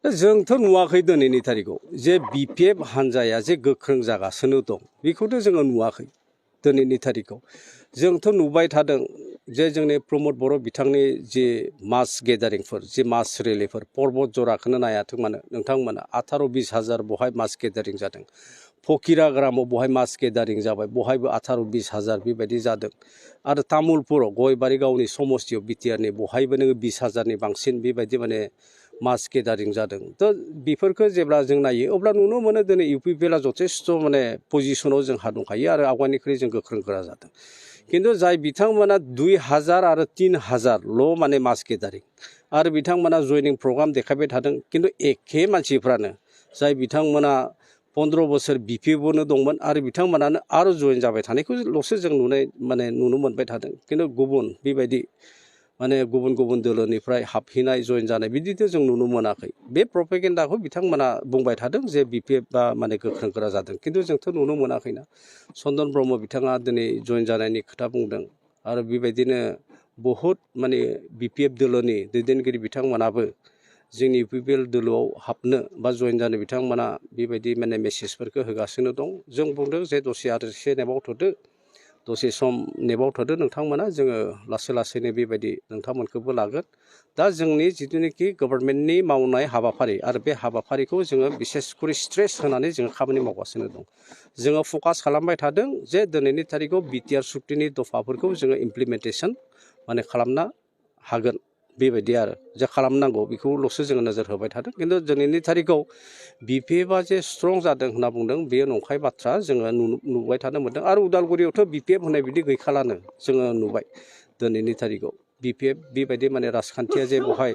जोंथ' नुवाखै दिनैनि थारिखआव जे बिपिएफ हान्जाया जे गोख्रों जागासिनो दं बेखौथ' जोङो नुवाखै दिनैनि थारिखआव जोंथ' नुबाय थादों जे जोंनि प्रमद बर' बिथांनि जे मास गेदारिंफोर जे मास रेलिफोर पर्बत जराखौनो नायाथों मानो नोंथांमोना 18-20 हाजार बहाय मास गेदारिं जादों फकिराग्रामाव बहाय मास गेदारिं जाबाय बहायबो 18-20 हाजार बेबायदि जादों आरो तामुलपुराव गयबारि गावनि समस्तियाव बिटिआरनि बहायबो नोङो 20 हाजारनि बांसिन बेबायदि माने मास गेदारिं जादों तो बेफोरखो जेब्ला जों नायो अब्ला नुनो मोनो दिनै इउपिपिएलआ जथेस्थ माने पजिशनाव जोंहा दंखायो आरो आवगायनिख्रुइ जों गोख्रों गोरा जादों किन्तु जाय बिथांमोना 2000 आरो 3000ल' माने मास गेदारिं आरो बिथांमोना जयनिं प्रग्राम देखायबाय थादों किन्तु एखे मानसिफ्रानो जाय बिथांमोना 15 बोसोर बिपिएफआवनो दंमोन आरो बिथांमोनानो आरो जयेन जाबाय थानायखौल'सो जों नुनो मोनबाय थादों किन्तु गुबुन बेबायदि माने गुबुन गुबुन दोलोनिफ्राय हाबफैनाय जयेन जानाय बिदिथ' जों नुनो मोनाखै बे प्रपेगेन्डाखौ बिथांमोना बुंबाय थादों जे बिपिएफआ माने गोख्रों गोरा जादों किन्तु जोंथ' नुनो मोनाखैना चन्दन ब्रह्म बिथाङा दिनै जयेन जानायनि खोथा बुंदों आरो बेबायदिनो बहुद माने बिपिएफ दोलोनि दैदेनगिरि बिथांमोनाबो जोंनि इउपिपिएल दोलोआव हाबनो बा जयेन जानो बिथांमोना बेबायदि माने मेसेजफोरखौ होगासिनो दं जों बुंदों जे दसे आरो एसे नेबावथ'दो दसे सम नेबावथ'दो नोंथांमोना जोङो लासै लासैनो बेबायदि नोंथांमोनखौबो लागोन दा जोंनि जिथुनिखि गभर्नमेन्टनि मावनाय हाबाफारि आरो बे हाबाफारिखौ जोङो बिसेसकरि स्ट्रेस होनानै जोङो खामानि मावगासिनो दं जोङो फकास खालामबाय थादों जे दिनैनि थारिखआव बिटिआर सुक्तिनि दफाफोरखौ जोङो इमप्लिमेन्टेसन माने खालामनो हागोन बेबायदि आरो जे खालामनांगौ बेखौल'सो जोङो नोजोर होबाय थादों किन्तु दिनैनि थारिखआव बिपिएफआ जे स्ट्रं जादों होनना बुंदों बेयो नंखाय बाथ्रा जोङो नुबाय थानो मोन्दों आरो उदालगुरियावथ' बिपिएफ होननाय बिदि गैखालानो जोङो नुबाय दिनैनि थारिखआव बिपिएफ बेबायदि माने राजखान्थिया जे बहाय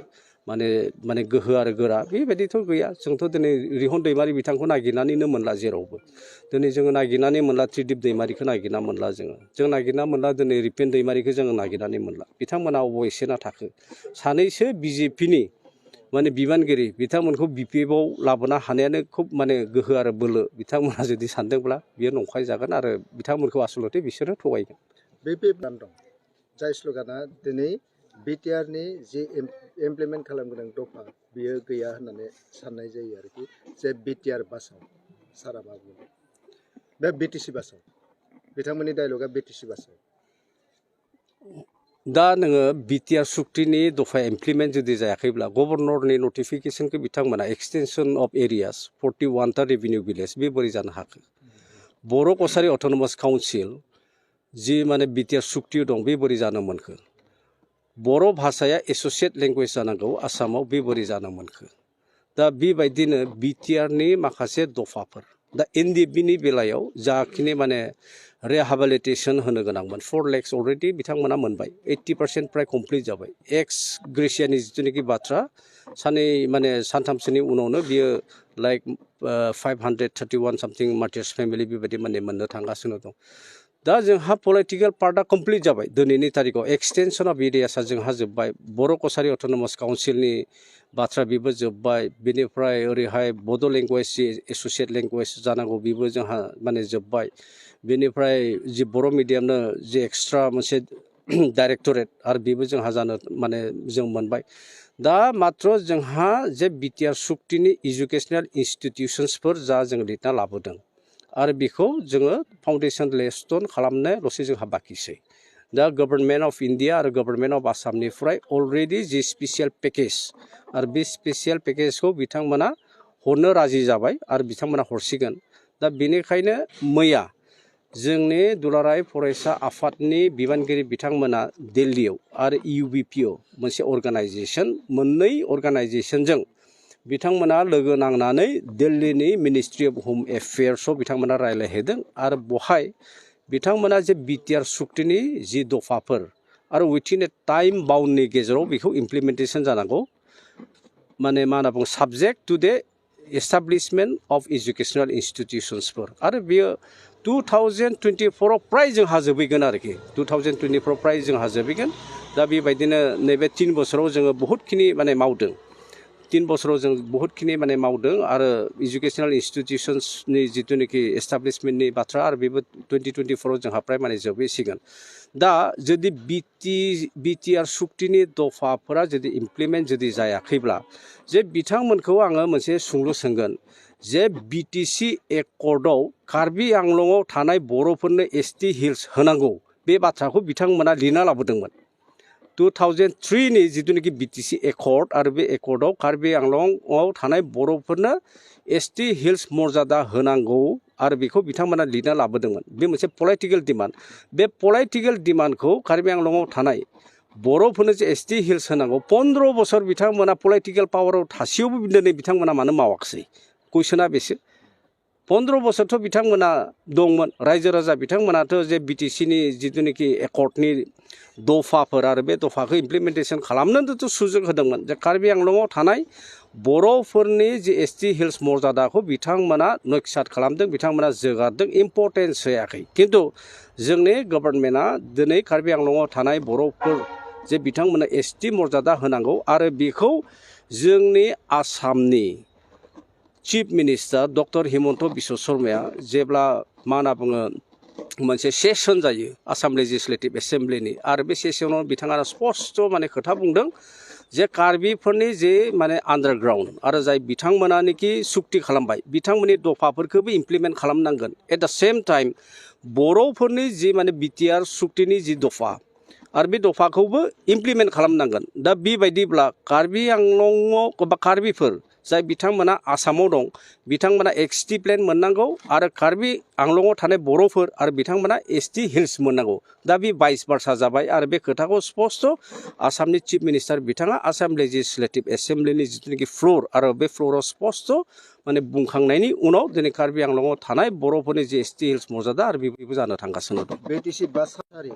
माने गोहो आरो गोरा बेबायदिथ' गैया जोंथ' दिनै रिहन दैमारि बिथांखौ नागिरनानैनो मोनला जेरावबो दिनै जोङो नागिरनानै मोनला त्रिदिप दैमारिखौ नागिरना मोनला जों नागिरना मोनला दिनै रिपेन दैमारिखौ जोङो नागिरनानै मोनला बिथांमोना अबाव एसेना थाखो सानैसो बिजेपिनि माने बिबानगिरि बिथांमोनखौ बिपिएफआव लाबोनो हानायानो खुब माने गोहो आरो बोलो बिथांमोना जुदि सानदोंब्ला बियो नंखाय जागोन आरो बिथांमोनखौ आसलथे बिसोरो थगायगोन बिपिएफ दं जाय स्ल'गाना दिनै बिटिआरनि जि इमप्लिमेन्ट खालामगोनां दफा बियो गैया होननानै साननाय जायो आरोखि जे बिटिआर बासाव सारा मा बुङो बे बिटिसि बासाव बिथांमोननि डायलगा बिटिसि बासाव दा नोङो बिटिआर सुक्तिनि दफा इमप्लिमेन्ट जुदि जायाखैब्ला गभर्नरनि नटिफिकेसनखौ बिथांमोना एक्सटेनसन अफ एरियास 41टा रेभिनिउ भिलेज बे बोरै जानो हाखो बर' कसारि अट'नमास काउन्सिल जि माने बिटिआर सुक्ति दं बे बोरै जानो मोनखो बर' भाषाया एस'सियेट लेंगुवेज जानांगौ आसामाव बे बोरै जानो मोनखो दा बेबायदिनो बिटिआरनि माखासे दफाफोर दा एनडिएफबिनि बेलायाव जाखिनि माने रिहेबिलिटेसन होनो गोनांमोन 4 lakhs अलरेडि बिथांमोना मोनबाय 80% प्राय कमप्लिट जाबाय एक्स ग्रेसियानि जिथुनिखि बाथ्रा सानथामसोनि उनावनो बियो लाइक 531 सामथिं मार्टियार्स फेमिलि बेबायदि माने मोननो थांगासिनो दं दा जोंहा पलिटिकेल पार्टआ कमप्लिट जाबाय दिनैनि तारिखआव एक्सटेनसन अफ एरियासआ जोंहा जोब्बाय बर' कसारि अट'नमास काउन्सिलनि बाथ्रा बेबो जोब्बाय बेनिफ्राय ओरैहाय बड' लेंगुवेज जि एस'सियेट लेंगुवेज जानांगौ बेबो जोंहा माने जोब्बाय बेनिफ्राय जि बर' मिडियामनो जि एक्सट्रा मोनसे डाइरेक्टरेट आरो बेबो जोंहा जानो माने जों मोनबाय दा मात्र जोंहा जे बिटिआर सुक्तिनि इडुकेसनेल इन्स्टिटिउसन्सफोर जा जों लिरना लाबोदों आरो बेखौ जोङो फाउन्डेसन लेस्टन खालामनायल'सो जोंहा बाखिसै दा गभर्नमेन्ट अफ इन्डिया आरो गभर्नमेन्ट अफ आसामनिफ्राय अलरेडि जि स्पेसियेल पेकेज आरो बे स्पेसियेल पेकेजखौ बिथांमोना हरनो राजि जाबाय आरो बिथांमोना हरसिगोन दा बेनिखायनो मैया जोंनि दुलाराय फरायसा आफादनि बिबानगिरि बिथांमोना दिल्लीयाव आरो इउबिपिअ मोनसे अर्गानाइजेसन मोननै अर्गानाइजेसनजों बिथांमोना लोगो नांनानै दिल्लीनि मिनिस्ट्रि अफ हम एफेयार्सआव बिथांमोना रायज्लायहैदों आरो बहाय बिथांमोना जे बिटिआर सुक्तिनि जि दफाफोर आरो उइथिन ए टाइम बाउन्डनि गेजेराव बेखौ इमप्लिमेन्टेसन जानांगौ माने मा होनना बुङो साबजेक्ट टु द एस्टाब्लिशमेन्ट अफ एजुकेसनेल इन्स्टिटिउसन्सफोर आरो बेयो 2024आव प्राय जोंहा जोबहैगोन आरोखि 2024 प्राय जोंहा जोबहैगोन दा बेबायदिनो नैबे 3 बोसोराव जोङो बहुतखिनि माने मावदों 15 बोसोराव जों बहुतखिनि माने मावदों आरो एजुकेशनेल इन्स्टिटिउसन्सनि जिथुनाखि एस्टाब्लिशमेन्टनि बाथ्रा आरो बेबो 2024 जोंहा प्राय माने जोबहैसिगोन दा जुदि बिटिआर सुक्तिनि दफाफोरा जुदि इमप्लिमेन्ट जुदि जायाखैब्ला जे बिथांमोनखौ आङो मोनसे सोंलु सोंगोन जे बिटिसि एकर्डआव कार्बि आंलंआव थानाय बर'फोरनो एसटि हिल्स होनांगौ बे बाथ्राखौ बिथांमोना लिरना लाबोदोंमोन 2003 नि जिथुनाखि बिटिसि एकर्ड आरो बे एकर्डआव कार्बि आंलंआव थानाय बर'फोरनो एसटि हिल्स मर्यादा होनांगौ आरो बेखौ बिथांमोना लिरना लाबोदोंमोन बे मोनसे पलिटिकेल डिमान्ड बे पलिटिकेल डिमान्डखौ कार्बि आंलंआव थानाय बर'फोरनो जे एसटि हिल्स होनांगौ 15 बोसोर बिथांमोना पलिटिकेल पावाराव थासेयावबो दिनै बिथांमोना मानो मावाखिसै कुइसना बेसो 15 बोसोरथ' बिथांमोना दंमोन रायजो राजा बिथांमोनाथ' जे बिटिसिनि जिथुनाखि एकर्डनि दफाफोर आरो बे दफाखौ इमप्लिमेन्टेसन खालामनोथ' सुजुग होदोंमोन जे कार्बि आंलंआव थानाय बर'फोरनि जे एसटि हिल्स मर्यादाखौ बिथांमोना नक्साद खालामदों बिथांमोना जोगारदों इम्परटेन्स होयाखै खिन्थु जोंनि गभर्नमेन्टआ दिनै कार्बि आंलंआव थानाय बर'फोर जे बिथांमोना एसटि मर्यादा होनांगौ आरो बेखौ जोंनि आसामनि chief minister doctor Himanta Biswa शर्माया जेब्ला मा होनना बुङो मोनसे सेसन जायो आसाम लेजिस्लेटिभ एसेम्ब्लिनि आरो बे सेसनाव बिथाङा स्पष्ट माने खोथा बुंदों जे कार्बिफोरनि जे माने आन्डारग्राउन्ड आरो जाय बिथांमोनानोखि सुक्ति खालामबाय बिथांमोननि दफाफोरखौबो इमप्लिमेन्ट खालामनांगोन एट द सेम टाइम बर'फोरनि जि माने बिटिआर सुक्तिनि जि दफा आरो बे दफाखौबो इमप्लिमेन्ट खालामनांगोन दा बेबायदिब्ला कार्बि आंलंआव बा कार्बिफोर जाय बिथांमोना आसामाव दं बिथांमोना एक्सटि प्लेन मोननांगौ आरो कार्बि आंलंआव थानाय बर'फोर आरो बिथांमोना एसटि हिल्स मोननांगौ दा बे भाइस भार्सा जाबाय आरो बे खोथाखौ स्पष्ट आसामनि चिफ मिनिस्टार बिथाङा आसाम लेजिस्लेटिभ एसेम्ब्लिनि जिथुनाखि फ्ल'र आरो बे फ्ल'राव स्पष्ट माने बुंखांनायनि उनाव दिनै कार्बि आंलंआव थानाय बर'फोरनि जे एसटि हिल्स मर्यादा आरो बेबो जानो थांगासिनो दं बिटिसि बासारि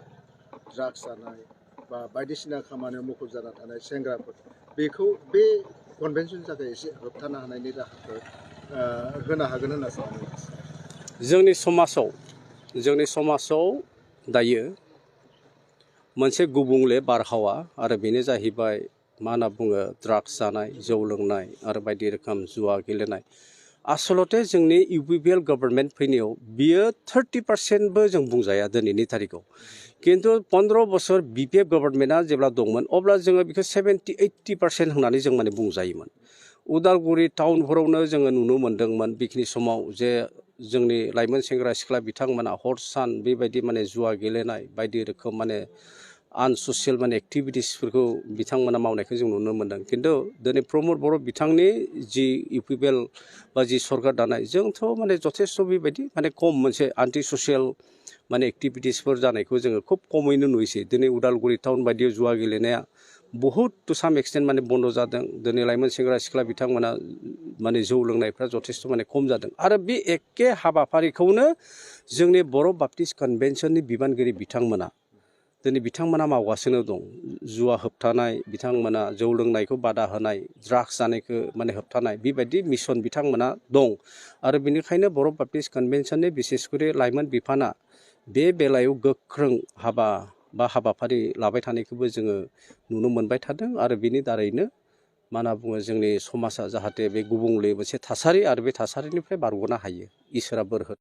ड्राग्स जानाय बा बायदिसिना खामानियाव मुखुब जाना थानाय सेंग्राफोर बेखौ बे कनभेन्सननि थाखाय एसे होबथानो हानायनि राहाखौ होनो हागोन होनना सानो जोंनि समाजाव दायो मोनसे गुबुंले बारहावा आरो बेनो जाहैबाय मा होनना बुङो ड्राग्स जानाय जौ लोंनाय आरो बायदि रोखोम जुवा गेलेनाय आसलते जोंनि इउपिपिएल गभर्नमेन्ट फैनायाव बियो 30%बो जों बुंजाया दिनैनि थारिखआव किन्तु 15 बोसोर बिपिएफ गभर्नमेन्टआ जेब्ला दंमोन अब्ला जोङो बेखौ 70-80% होननानै जों माने बुंजायोमोन उदालगुरि टाउनफोरावनो जोङो नुनो मोन्दोंमोन बेखिनि समाव जे जोंनि लाइमोन सेंग्रा सिख्ला बिथांमोना हर सान बेबायदि माने जुवा गेलेनाय बायदि रोखोम माने आनससियेल माने एक्टिभिटिसफोरखौ बिथांमोना मावनायखौ जों नुनो मोन्दों किन्तु दिनै प्रमद बर' बिथांनि जि इउपिपिएल बा जि सरकार दानाय जोंथ' माने जथेस्थ बेबायदि माने खम मोनसे आन्टि ससियेल माने एक्टिभिटिसफोर जानायखौ जोङो खुब खमैनो नुयोसै दिनै उदालगुरि टाउन बायदियाव जुवा गेलेनाया बहुत टु साम एक्सटेन्ट माने बन्द जादों दिनै लाइमोन सेंग्रा सिख्ला बिथांमोना माने जौ लोंनायफ्रा जथेस्थ माने खम जादों आरो बे एखे हाबाफारिखौनो जोंनि बर' बाप्टिस्ट कनभेन्सननि बिबानगिरि बिथांमोना दिनै बिथांमोना मावगासिनो दं जुवा होबथानाय बिथांमोना जौ लोंनायखौ बादा होनाय ड्राग्स जानायखौ माने होबथानाय बेबायदि मिशन बिथांमोना दं आरो बेनिखायनो बर' बाप्टिस्ट कनभेन्सननि बिसेसकरि लाइमोन बिफाना बे बेलायाव गोख्रों हाबाफारि लाबाय थानायखौबो जोङो नुनो मोनबाय थादों आरो बिनि दारैनो मा होनना बुङो जोंनि समाजा जाहाथे बे गुबुंले मोनसे थासारि आरो बे थासारिनिफ्राय बारग'नो हायो इसोरा बोर हो